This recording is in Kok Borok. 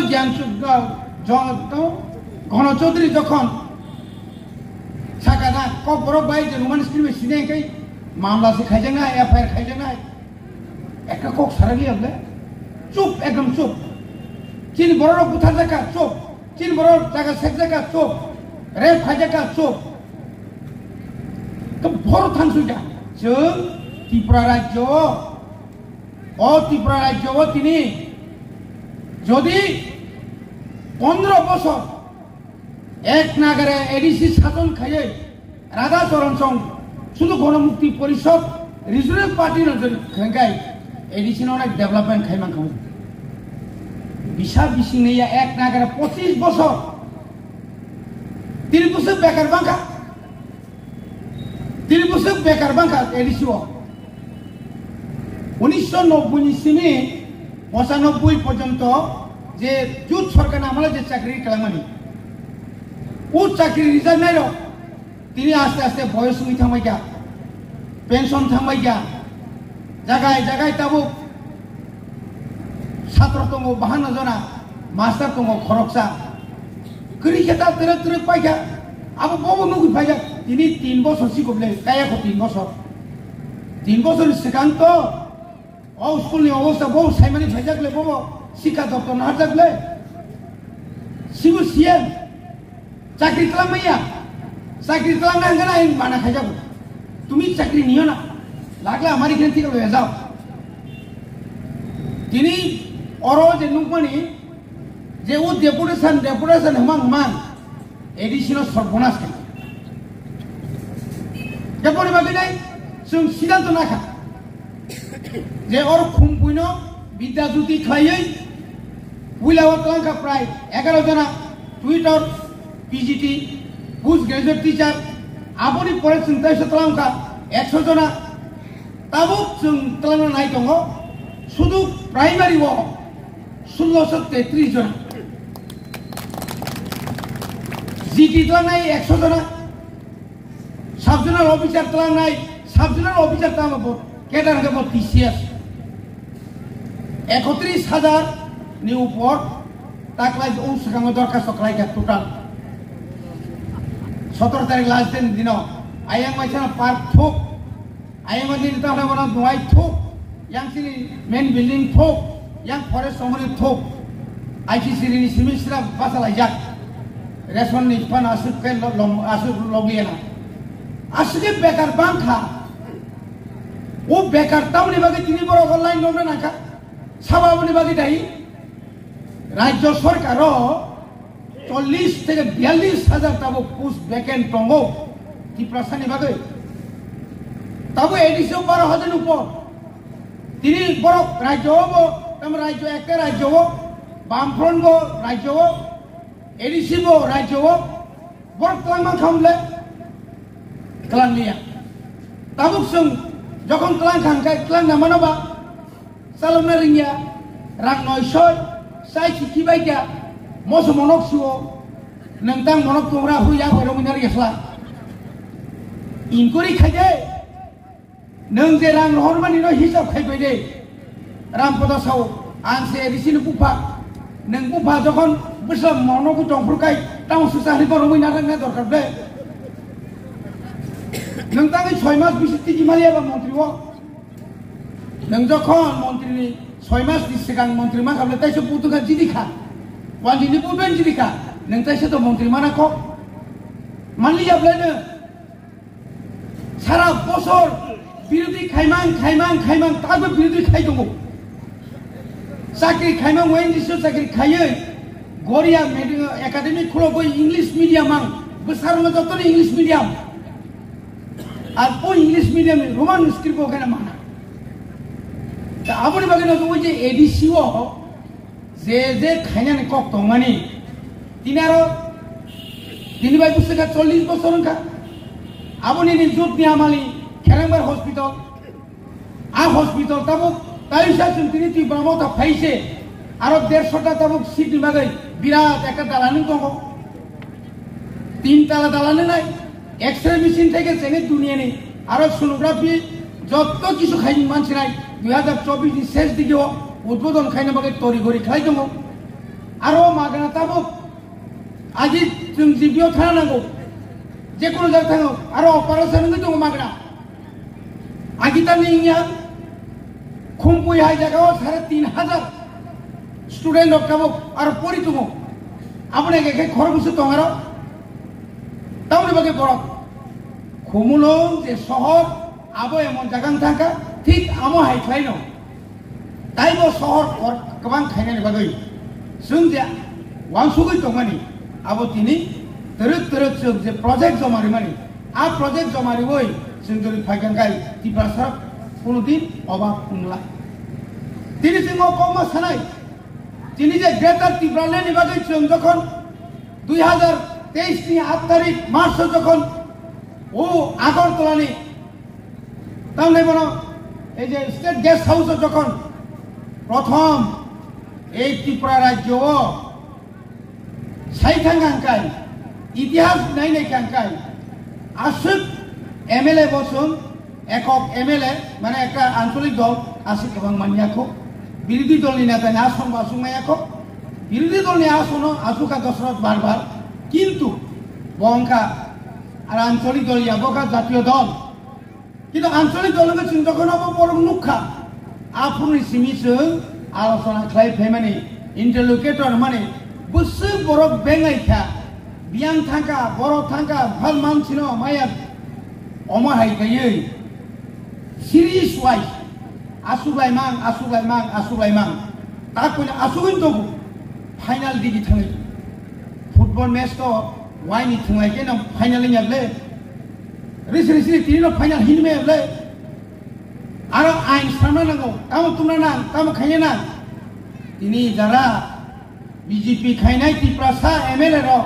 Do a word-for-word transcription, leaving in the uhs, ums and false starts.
Gyan Chuk-, uh, jo-, to, Ghono Chaudhary jokhon sakana kokborok bai je Roman script bai sini hwnkhe mamla se khaijaknai, F I R khaijaknai. Ekta kok saragya bole. Chup, ekdom chup. Chini borok butharjakha, chup. Chini borok jaga sekjakha, chup. Rape khaijakha, chup. To boro thangsukya. Chwng Tripura rajyo, o Tripura rajyo o tini jodi pondro bosor ek nagare A D C sason khaiwi Radha Charan Song, sudu Ganamukti Porishad, Regional Party no jodi khengkai, A D C no onek development khai mankha. Bisa bising ya ek nagare pochis bosor. Tini bwswk bekar bangkha. Tini bwswk bekar bangkha A D C o. Unisho nobboi ni simi pochanobboi porjonto je jut sorkar amale je chakri kalamani. O chakri rijaknai rok tini aste aste boyos wngwi thangbaikha, pension thangbaikha, jagai jagai tabuk satro tongo bahano jona, master tongo khoroksa, kwrwi khe ta twrwk twrwk paikha, abo bobo nugwi paijak, tini tin bosor sikoble kaya kho tin bosor, tin bosor ni swkang to. O school ni obostha bo saimani phaijak le, bobo sikha doptor naharjak le. Sibu C M chakri tlang maya, chakri tlang na hangana aing mana khaijago. Tumi chakri niyo na, lagla amari khen thik lo jao. Tini oro je nukmani je o deputation, deputation hemang hemang. A D C no sorbonas khe. Jaboni bagwi nai, chwng siddhanto nakha je or khumpuino Bidya Jyoti khlaiwi puila o twlangkha prai egaro jona tutor, P G T, post graduate teacher, aboni pore chwng teisa twlangkha ekso jona. Tabuk chwng twlangna nai tongo, sudu primary o sulosho tetris jona, G T twlangnai ekso jona, sub zonal officer twlangnai, sub zonal officer tamo bo, cadre hwnkhe bo T C S. Ekotris hajar ni upor taklai o swkango dorkhasto khlaikha total. Sotoro tarik last day ni dino ayang maisano park thuk. Ayang o nini tamo bono nuai thuk, yang chini main building thuk, yang forest somori thuk, I C C rini simi sira basa laijak. Ration ni pan asuk ke lo-, long asuk logi na. Asuk ke bekar bangkha. O bekar tamni bagwi tini borok online nongna nangkha. Sabo aboni bagwi dai. Rajyo sorkaro chollish theke biyallish hajar tabuk post vacant tongo Tiprasani bagwi. Tabuk A D C o baro hajar ni upor. Tini borok rajyo o bo, tamo rajyo ekta rajyo o, Bamfront bo rajyo o, A D C bo rajyo o, borok twlang mankha hwnle twlang liya. Tabuk chwng jokhon twlang kha hwnkhe twlang na mano ba? Chalokna rwngya, rang noisoi, chai chiki bai kha, moso monok suo, nwng tang monok tongra hru ya bai romwi nari yasla. Inquiry khai de, nwng je rang rohormani no hisab khai bai de. Rampada sao, ang se A D C ni bupha, nwng bupha jokhon bwsla monok tongphuru kai, tamo swsa hwnwi bo romwi narakna dorkar de. Nwng tangwi soi mas bisi tigi maliya ba montri o. Nwng jokhon montri ni soi mas ni swkang montri mankha bole taisa butuka jidi kha. Wanjini buben jidi kha. Nwng taisa to montri mana kok. Manliya bole nwng sara bosor birodhi khaimang, khaimang, khaimang, tabo birodhi khai tongo. Chakri khaimang, O N G C o chakri khaiwi Goria Med-, Academy khulogwi English medium ang. Bwsarokno jotono English medium. Ar o English medium ni Roman script o kena mana. Ta aboni bagwi no tongwi je A D C o je je khainani kok tongmani. Tini aro tini bai bwswk kha chollish bosor wngkha. Aboni ni jut ni amali Kherengbar hospital. A hospital tabuk taisa chwng tini Tipra Motha phaise aro dershota tabuk seat ni bagwi birat ekta dalanung tongo. Tin tala dalanung nai X-ray machine theke chengwi duniya ni aro sonography jotto kisu khai mansinai dui hazar chobbish ni ses dige o udbodon khaina bagwi tori gori khlai tongo. Aro magna tabuk. Agi chwng G P O thana nango. Jekunu jak thango. Aro operation wngwi tongo magna. Agi tamni wngya. Khumpui hai jagao sare tin hajar student rok tabuk aro pori tongo. Aboni age khe khorokbwswk tong aro. Tamoni bagwi borok Khumulwng je sohor abo emon jaga wng thangkha, thik amo hai khlaino. Taibo sohor kor-, kwbang khainani bagwi chwng je uansugwi tongmani, abo tini twrwk twrwk chwng je project joma rimani, a project joma riwi chwng jori phaikha khai Tiprasa kunudin obab wngla. Tini chwng o kokma sanai, tini je Greater Tipraland ni bagwi chwng jokhon dui hajar teis ni aat tarik March o jokhon o Agartala ni Tamni bono ei je State Guest House o jokhon prothom ei Tripura rajyo o sai thang hangkai, itihas nai nai hangkai, aswk M L A bo chwng ekok M L A, mane ekta ancholik dol aswk kwbang manya kho, birodhi dol ni neta ni ason bo aswk maya kho, birodhi dol ni ason o aswk kha Dosroth Barbar, kintu bo wngkha ar ancholik dol ya bo kha jatiyo dol. Kintu ancholik dol wngkha chwng jokhon abo borok nukha, aphuruni simi chwng alochona khlai phaimani, interlocutor mani bwswk borok bengai kha, biyang thangkha, borok thangkha, bhal mansino maya omo hai kaiwi series wise aswk lai mang, aswk lai mang, aswk lai mang, tak puila aswk wng tongo final digi thangwi football match to waini thwnglai khe no final wngya ble. Risi risi tini no final hinwi maya ble. Aro ain sana nango, tamo tumna nang, tamo khaina nang. Tini jara B J P khainai Tiprasa M L A rok